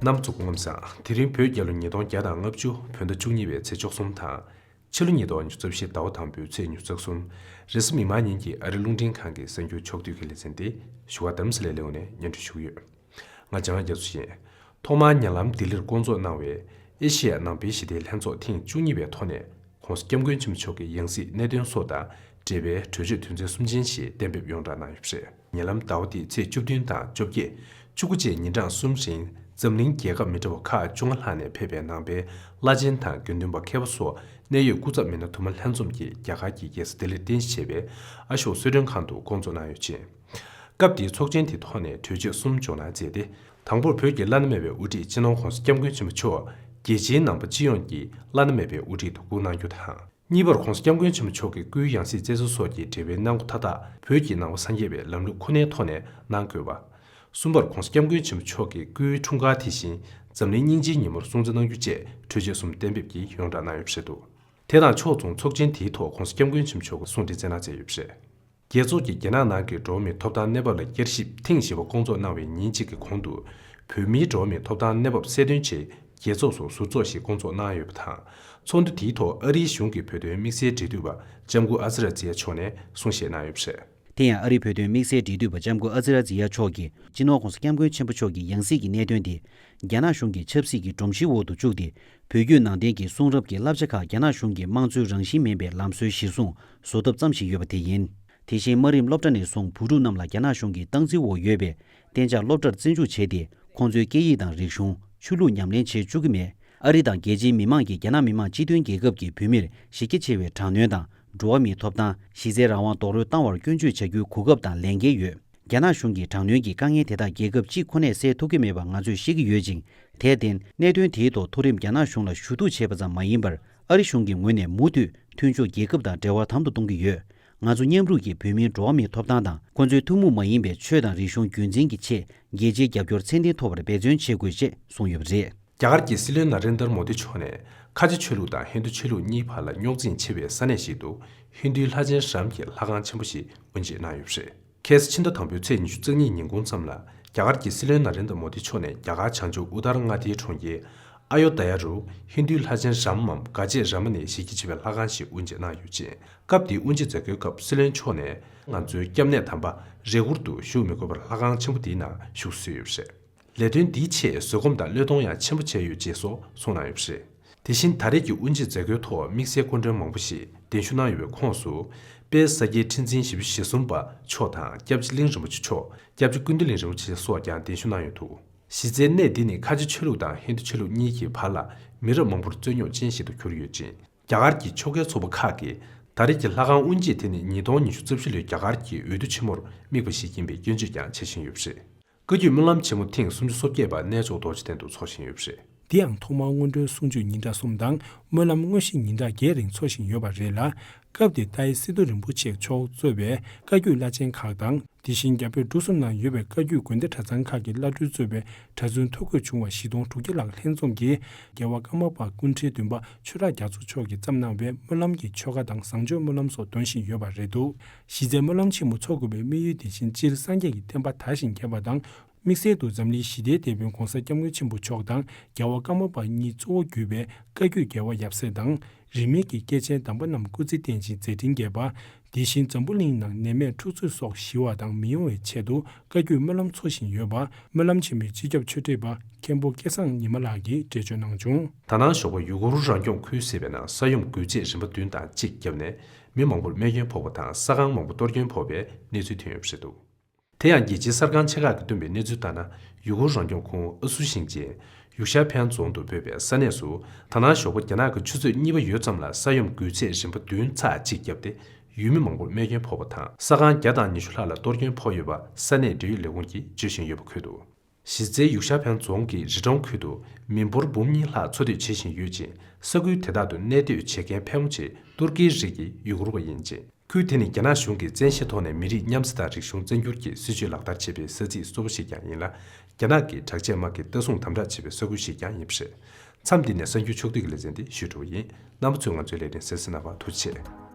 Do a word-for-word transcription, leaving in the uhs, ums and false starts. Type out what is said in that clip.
རྣམ་པ་ཚོ་སྐུ་ཁམས་བཟང་། དེ་རིང་བོད་རྒྱལ་ལོ་ཉིས་སྟོང་བརྒྱ་དང་ལྔ་བཅུ་བོད་ཟླ་བཅུ་གཉིས་པའི་ཚེས་བཅུ་གསུམ་དང་། ཕྱི་ལོ་ཉིས་སྟོང་ཉི་ཤུ་རྩ་བཞི་ཟླ་བ་དང་པོའི་ཚེས་ཉི་ཤུ་རྩ་གསུམ། རེས་གཟའ་མིག་དམར་ཉིན་གྱི་ཨ་རི་རླུང་འཕྲིན་ཁང་གི་གསར་འགྱུར་ཕྱོགས་བསྡུས་ཀྱི་ལེ་ཚན་དེ་བཞུགས་སྒར་རྡ་རམ་ས་ལའི་ལེའུ་ནས་སྙན་སྒྲོན་ཞུ་གི་ཡོད། ང་འཇམ་དབྱངས་རྒྱ་མཚོ་ཡིན། ཐོག་མར་ཉེ་ལམ་ལྡི་ལིར་བསྐོང་ཚོགས་གནང་བའི་ཨེ་ཤེ་ཡ་ནང་པའི་ཞི་བདེའི་ལྷན་ཚོགས་ཐེངས་བཅུ་གཉིས་པའི་ཐོག་ནས་༸གོང་ས་༸སྐྱབས་མགོན་ཆེན་པོ་མཆོག་གི་ཡང་སྲིད་གནད་དོན་སོགས་དང་འབྲེལ་བའི་གྲོས་ཆོད་དོན་ཚན་གསུམ་ཅན་ཞིག་གཏན་འབེབས་ཡོངས་བསྒྲགས་གནང་ཡོད་པ་རེད། ཉེ་ལམ་ཟླ་བ་འདིའི་ཚེས་བཅུ་བདུན་དང་བཅོ་བརྒྱད། བཅུ་དགུ་བཅས་ཉིན་གྲངས་གསུམ་རིང་འཛམ་གླིང་རྒྱལ་ཁབ་མི་འདྲ་བ་ཁག་བཅོ་ལྔ་ལྷག་ནས་ཕེབས་པའི་ནང་པའི་བླ་ཆེན་དང་དགེ་འདུན་པ་མཁས་པ་སོགས་གནད་ཡོད་སྐུ་ཚབ་མི་སྣ་དུ་མ་ལྷན་འཛོམས་ཀྱིས་རྒྱ་གར་གྱི་རྒྱལ་ས་ལྡི་ལིར་རྟེན་གཞི་བྱས་པའི་ཨ་ཤོག་གསོལ་མགྲོན་ཁང་དུ་བསྐོང་ཚོགས་གནང་ཡོད་ཅིང་། སྐབས་དེའི་ཚོགས་ཆེན་དེའི་ཐོག་ནས་གྲོས་ཆོད་གསུམ་འཇོག་གནང་མཛད་དེ། དང་པོར་བོད་ཀྱི་བླ་ན་མེད་པའི་དབུ་ཁྲིད་སྤྱི་ནོར་༸གོང་ས་༸སྐྱབས་མགོན་ཆེན་པོ་མཆོག་རྒྱལ་སྤྱིའི་ནང་པ་སྤྱི་ཡོངས་ཀྱི་བླ་ན་མེད་པའི་དབུ་ཁྲིད་དུ་བཀུར་གནང་རྒྱུ་དང་། གཉིས་པར་༸གོང་ས་༸སྐྱབས་མགོན་ཆེན་པོ་མཆོག་གི་སྐུའི་ཡང་སྲིད་བཙན་བཟུང་སོགས་ཀྱིས་འབྲེལ་བའི་གནང་སྒོ་མཐའ་དག་བོད་ཀྱི་ནང་པ་སངས་རྒྱས་པའི་ལམ་ལུགས་ཁོ་ནའི་ཐོག་ནས་གནང་དགོས་པ། གསུམ་པར་༸གོང་ས་༸སྐྱབས་མགོན་ཆེན་པོ་མཆོག་གི་སྐུའི་འཁྲུངས་སྐར་དེ་བཞིན་འཛམ་གླིང་སྙིང་རྗེའི་ཉིན་མོར་སྲུང་བརྩི་གནང་རྒྱུ་བཅས་གྲོས་ཆོད་གསུམ་གཏན་འབེབས་ཀྱིས་ཡོངས་བསྒྲགས་གནང་ཡོད་པ་རེད་འདུག་དེ་དང་ཕྱོགས་མཚུངས་ཚོགས་ཆེན་དེའི་ཐོག་༸གོང་ས་༸སྐྱབས་མགོན་ཆེན་པོ་མཆོག་གིས་གསུང་འཕྲིན་བསྩལ་གནང་མཛད་ཡོད་པ་རེད། རྒྱལ་ཚོགས་ཀྱིས་རྒྱ་ནག་ནང་གི་འགྲོ་བ་མིའི་ཐོབ་ཐང་གནས་བབ་ལ་བསྐྱར་ཞིབ་ཐེངས་བཞི་པ་བསྐོང་ཚོགས་གནང་བའི་ཉིན་གཅིག་གི་གོང་དུ། བོད་མིའི་འགྲོ་བ་མིའི་ཐོབ་ཐང་གནས་བབ་གསལ་སྟོན་ཆེད་རྒྱལ་ཚོགས་སུ་ཟུར་ཚོགས་ཤིག་བསྐོང་ཚོགས་གནང་ཡོད་པ་དང་། ཚོགས་འདུ་དེའི་ཐོག་ཨ་རིའི་གཞུང་གི་བོད་དོན་དམིགས་བསལ་འབྲེལ་མཐུད་པ་ལྕམ་སྐུ་ཨ་ཛི་ར་ཛི་ཡ་མཆོག་ནས་གསུང་བཤད་གནང་ཡོད་པ་རེད། དེ་ཡང་ཨ་རིའི་བོད་དོན་དམིགས་བསལ་འབྲེལ་མཐུད་པ་ལྕམ་སྐུ་ཨ་ཛི་ར་ཛི་ཡ་མཆོག་གིས་སྤྱི་ནོར་༸གོང་ས་༸སྐྱབས་མགོན་ཆེན་པོ་མཆོག་གི་ཡང་སྲིད་ཀྱི་གནད་དོན་དེ། རྒྱ་ནག་གཞུང་གི་ཆབ་སྲིད་ཀྱི་སྒྲོམ་གཞིའི་འོག་ཏུ་བཅུག་སྟེ། བོད་བརྒྱུད་ནང་བསྟན་གྱི་གསུང་རབ་ཀྱི་བསླབ་བྱ་ཁག་རྒྱ་ནག་གཞུང་གི་དམངས་གཙོའི་རང་བཞིན་མིན་པའི་ལམ་སྲོལ་གཞིར་བཟུང་བཟོ་ཐབས་ཙམ་ཞིག་ཡོད་པ་དེ་ཡིན། དེ་བཞིན་དམའ་རིམ་སློབ་གྲྭ་ནས་བཟུང་བུ་ཕྲུག་རྣམས་ལ་རྒྱ་ནག་གཞུང་གི་སྟངས་འཛིན་འོག་ཡོད་པའི་གཏན་འཇགས་སློབ་གྲྭར་བཙན་འཇུག་བྱས་ཏེ། ཁོང་ཚོའི་སྐད་ཡིག་དང་རིག་གཞུང་། ཆོས་ལུགས་ཉམས་ལེན་བྱེད་བཅུག་གི་མེད། ཨ་རི་དང་རྒྱལ་སྤྱིའི་མི་མང་གིས་རྒྱ་ནག་མི་དམངས་སྤྱི་མཐུན་རྒྱལ་ཁབ་ཀྱི་བོད་མིར་གཞི་རྒྱ་ཆེ་བའི་དྲག་གནོན་དང་། འགྲོ་བ་མིའི་ཐོབ་ཐང་། གཞི་རྩའི་རང་དབང་རྡོག་རོལ་བཏང་བར་སྐྱོན་བརྗོད་བྱ་རྒྱུའི་གོ་སྐབས་དང་ལས་འགན་ཡོད། རྒྱ་ནག་གཞུང་གིས་དྲག་གནོན་གྱི་དཀའ་ངལ་དེ་དག་རྒྱལ་ཁབ་གཅིག་ཁོ་ནས་སེལ་ཐུབ་ཀྱི་མེད་པ་ང་ཚོས་ཤེས་ཀྱི་ཡོད་ཅིང་། དེར་བརྟེན། གནད་དོན་དེའི་ཐོག་མཐོ་རིམ་རྒྱ་ནག་གཞུང་ལ་ཞུ་གཏུག་བྱས་པ་ཙམ་མ་ཡིན་པར། ཨ་རི་གཞུང་གི་ངོས་ནས་མུ་མཐུད་མཐུན་ཕྱོགས་རྒྱལ་ཁབ་དང་འབྲེལ་བ་དམ་དུ་གཏོང་གི་ཡོད། ང་ཚོ་མཉམ་རུབ་ཀྱིས་བོད་མིའི་འགྲོ་བ་མིའི་ཐོབ་ཐང་དང་། ཁོ་ཚོའི་ཐུན་མོང་མ་ཡིན་པའི་ཆོས་དང་རིག་གཞུང་རྒྱུན་འཛིན་གྱི་ཆེད། རྒྱལ་སྤྱིའི་རྒྱབ་སྐྱོར་ཚད་ལྡན་ཐོབ་པར་འབད་བརྩོན་བྱེད་དགོས་ཞེས་གསུངས་ཡོད་པ་རེད། རྒྱ་གར་གྱི་སྲིད་བློན་ན་རེན་དར་མོ་དི་མཆོག་ནས། ཁ་ཆེ་ཆོས་ལུགས་དང་ཧིན་རྡུ་ཆོས་ལུགས་གཉིས་བར་ལ་རྙོག་འཛིང་ཆེ་བའི་ས་གནས་ཤིག་ཏུ། ཧིན་རྡུའི་ལྷ་ཆེན་རམ་གྱི་ལྷ་ཁང་ཆེན་པོ་ཞིག་དབུ་འབྱེད་གནང་ཡོད་པ་རེད། ཁ་སང་ཕྱི་ཟླ་དང་པོའི་ཚེས་ཉི་ཤུ་རྩ་གཉིས་ཉིན་གུང་ཙམ་ལ། རྒྱ་གར་གྱི་སྲིད་བློན་ན་རེན་དར་མོ་དི་མཆོག་ནས་རྒྱ་གར་བྱང་ཕྱོགས་ཨུ་ཏར་མངའ་སྡེའི་གྲོང་ཁྱེར་ཨ་ཡོ་དྷ་ཡ་རུ། ཧིན་རྡུའི་ལྷ་ཆེན་རམ་མམ་གྷ་ཇེ་ར་མ་ནའི་གཞི་རྒྱ་ཆེ་བའི་ལྷ་ཁང་ཞིག་དབུ་འབྱེད་གནང་ཡོད་ཅིང་། སྐབས་དེའི་དབུ་འབྱེད་མཛད་སྒོའི་སྐབས་སྲིད་བློན་མཆོག་ནས། ང་ཚོའི་སྐྱབས་གནས་དམ་པ་རེ་སྒུག་ཏུ་བཞུགས་མི་དགོས་པར་ལྷ་ཁང་ཆེན་པོ་འདིའི་ནང་བཞུགས་གསོལ་ཡོད་པ་རེད། ལས་དོན་འདིའི་ཆེད་བཟོད་སྒོམ་དང་བློས་གཏོང་ཡང་ཆེན་པོ་བྱས་ཡོད་ཅེས་སོགས་གསུངས་གནང་ཡོད་པ་རེད། དེ་བཞིན་ད་རེས་ཀྱི་དབུ་འབྱེད་མཛད་སྒོའི་ཐོག་དམིགས་བསལ་སྐུ་མགྲོན་མང་པོ་ཞིག་གདན་ཞུ་གནང་ཡོད་པའི་ཁོངས་སུ། དཔལ་ས་སྐྱའི་ཁྲི་འཛིན་ཞེ་པོ་ཞེ་གསུམ་པ་མཆོག་དང་། སྐྱབས་རྗེ་གླིང་རིན་པོ་ཆེ་མཆོག་སྐྱབས་རྗེ་ཀུན་བདེ་གླིང་རིན་པོ་ཆེ་སོགས་ཀྱང་གདན་ཞུ་གནང་ཡོད་འདུག་གཞི་རྩའི་གནས་འདི་ནི་ཁ་ཆེ་ཆོས་ལུགས་དང་ཧིན་རྡུ་ཆོས་ལུགས་གཉིས་ཀྱི་བར་ལ་མི་རབས་མང་པོར་རྩོད་རྙོག་ཅན་ཞིག་ཏུ་གྱུར་ཡོད་ཅིང་། རྒྱ་གར་གྱི་ཆོས་དགེ་ཚོགས་པ་ཁག་གིས་ད་རེས་ཀྱི་ལྷ་ཁང་དབུ་འབྱེད་དེ་ནི་ཉིས་སྟོང་ཉི་ཤུ་རྩ་བཞི་ལོའི་རྒྱ་གར་གྱི་འོས་བསྡུ་ཆེན་མོར་དམིགས་པ་ཞིག་ཡིན་པའི་སྐྱོན་བརྗོད་ཀྱང་བྱེད་བཞིན་ཡོད་པ་རེད། བཀའ་བརྒྱུད་སྨོན་ལམ་ཆེན་མོ་ཐེངས་སུམ་ཅུ་སོ་བརྒྱད་པ་གནས་མཆོག་རྡོ་རྗེ་གདན་དུ་འཚོགས་བཞིན་ཡོད་པ་རེད། དེ་ཡང་ཐོག་མར་སྔོན་འགྲོའི་གསུང་ཆོས་ཉིན་གྲངས་གསུམ་དང་སྨོན་ལམ་དངོས་གཞི་ཉིན་གྲངས་བརྒྱད་རིང་འཚོགས་བཞིན་ཡོད་པ་རེད་ལ། སྐབས་དེར་ཏཱའི་སི་ཏུ་རིན་པོ་ཆེ་མཆོག་གཙོས་པའི་བཀའ་བརྒྱུད་བླ་ཆེན་ཁག་དང་། དེ་བཞིན་རྒྱ་བོད་འབྲུག་གསུམ་ནང་ཡོད་པའི་བཀའ་བརྒྱུད་དགོན་སྡེ་གྲྭ་ཚང་ཁག་གི་བླ་སྤྲུལ་གཙོས་པའི་གྲྭ་བཙུན་ཐུགས་འཁོས་བྱུང་བ་བཞི་སྟོང་དྲུག་བརྒྱ་ལྷག་ལྷན་འཛོམས་ཀྱིས་རྒྱལ་བ་ཀརྨ་པ་སྐུ་ཕྲེང་བདུན་པ་ཆོས་གྲགས་རྒྱ་མཚོ་མཆོག་གིས་བརྩམས་གནང་བའི་སྨོན་ལམ་གྱི་ཆོ་ག་དང་བཟང་སྤྱོད་སྨོན་ལམ་སོགས་འདོན་བཞིན་ཡོད་པ་རེད་འདུག་གཞི་རྩའི་སྨོན་ལམ་ཆེན་མོ་འཚོགས་དགོས་པའི་དམིགས་ཡུལ་དེ་བཞིན་སྤྱིར་སངས་རྒྱས་ཀྱི་བསྟན་པ་དར་ཞིང་རྒྱས་པ་དང་། དམིགས་བསལ་དུ་འཛམ་གླིང་ཞི་བདེའི་དེད་དཔོན་༸གོང་ས་༸སྐྱབས་མགོན་ཆེན་པོ་མཆོག་དང་རྒྱལ་བ་ཀརྨ་པ་གཉིས་གཙོ་བོ་གྱུར་པའི་བཀའ་བརྒྱུད་རྒྱལ་བ་ཡབ་སྲས་དང་། རིས་མེད་ཀྱི་སྐྱེས་ཆེན་དམ་པ་རྣམས་སྐུ་ཚེ་བརྟན་ཅིང་མཛད་འཕྲིན་རྒྱས་པ། དེ་བཞིན་འཛམ་བུ་གླིང་ནང་ནད་མེད་འཁྲུག་རྩོད་སོགས་ཞི་བ་དང་མི་གཡོ་བའི་ཆེད་དུ་བཀའ་བརྒྱུད་སྨོན་ལམ་འཚོགས་བཞིན་ཡོད་པ། སྨོན་ལམ་ཆེན་མོའི་སྤྱི་ཁྱབ་ཆོས་ཁྲིད་པ་མཁན་པོ་སྐལ་བཟང་ཉི་མ་ལགས་ཀྱིས་འགྲེལ་བརྗོད་གནང་བྱུང་། ད་ནངས་ཞོགས་པ་ཡུ་གུར་རང་སྐྱོང་ཁུལ་ཟེར་བའི་ནང་ས་ཡོམ་འགུལ་ཆས་རིམ་པ་བདུན་དང་གཅིག་བརྒྱབ་ནས་མི་མང་པོར་རྨས་སྐྱོན་ཕོག་པ་དང་ས་ཁང་མང་པོ་གཏོར་སྐྱོན་ཕོག་པའི་གནས་ཚུལ་ཐོན་ཡོད་པ་རེད་འདུག་དེ་ཡང་རྒྱལ་སྤྱིའི་གསར་ཁང་ཆེ་ཁག་གིས་བཏོན་པའི་གནས་ཚུལ་ལྟར་ན། ཡུ་གུར་རང་སྐྱོང་ཁུལ་ཨ་སུ་ཞིང་ཆེན་ཡུག་ཤ་ཕན་རྫོང་དུ་འབོད་པའི་ས་གནས་སུ། ད་ནངས་ཞོགས་པ་རྒྱ་ནག་གི་ཆུ་ཚོད་གཉིས་པ་ཡོལ་ཙམ་ལ་ས་ཡོམ་འགུལ་ཆས་རིམ་པ་བདུན་ཚེག་གཅིག་བརྒྱབ་སྟེ། ཡུལ་མི་མང་པོར་རྨས་སྐྱོན་ཕོག་པ་དང་། ས་ཁང་བརྒྱ་དང་ཉི་ཤུ་ལྷག་ལ་གཏོར་སྐྱོན་ཕོག་ཡོད་པ་ས་གནས་འབྲེལ་ཡོད་ལས་ཁུངས་ཀྱིས་བརྗོད་བཞིན་ཡོད་པ་འཁོད་འདུག་གཞི་རྩའི་ཡུག་ཤ་ཕན་རྫོང་གི་རི་གྲོང་ཁུལ་དུ་མི་འབོར་འབུམ་གཉིས་ལྷག་འཚོ་སྡོད་བྱེད་བཞིན་ཡོད་ཅིང་། ས་ཁུལ་དེ་དག་ཏུ་གནས་སྡོད་བྱེད་མཁན་ཕལ་མོ་ཆེ་ཏུར་ཀིའི་རིགས་ཀྱི་ཡུ་གུར་བ་ཡིན་ཅིང་། ཁུལ་དེ་ནི་རྒྱ་ནག་གཞུང་གིས་བཙན་ཤེད་ཐོག་ནས་མི་རིགས་མཉམ་བསྲེ་དང་རིག་གཞུང་བཙན་སྒྱུར་གྱི་སྲིད་བྱུས་ལག་བསྟར་བྱེད་པའི་ས་ཚིགས་གཙོ་བོ་ཞིག་ཀྱང་ཡིན་ལ། རྒྱ་ནག་གི་དྲག་ཆས་དམག་གིས་ལྟ་སྲུང་དམ་དྲག་བྱེད་པའི་ས་ཁུལ་ཞིག་ཀྱང་ཡིན་པ་རེད། མཚམས་འདི་ནས་གསར་འགྱུར་ཕྱོགས་བསྡུས་ཀྱི་ལེ་ཚན་འདི་ཞུས་གྲུབ་པ་ཡིན། རྣམ་པ་ཚོས་ང་ཚོའི་ལས་རིམ་གསན་གཟིགས་གནང་བར་ཐུགས་རྗེ་ཆེ།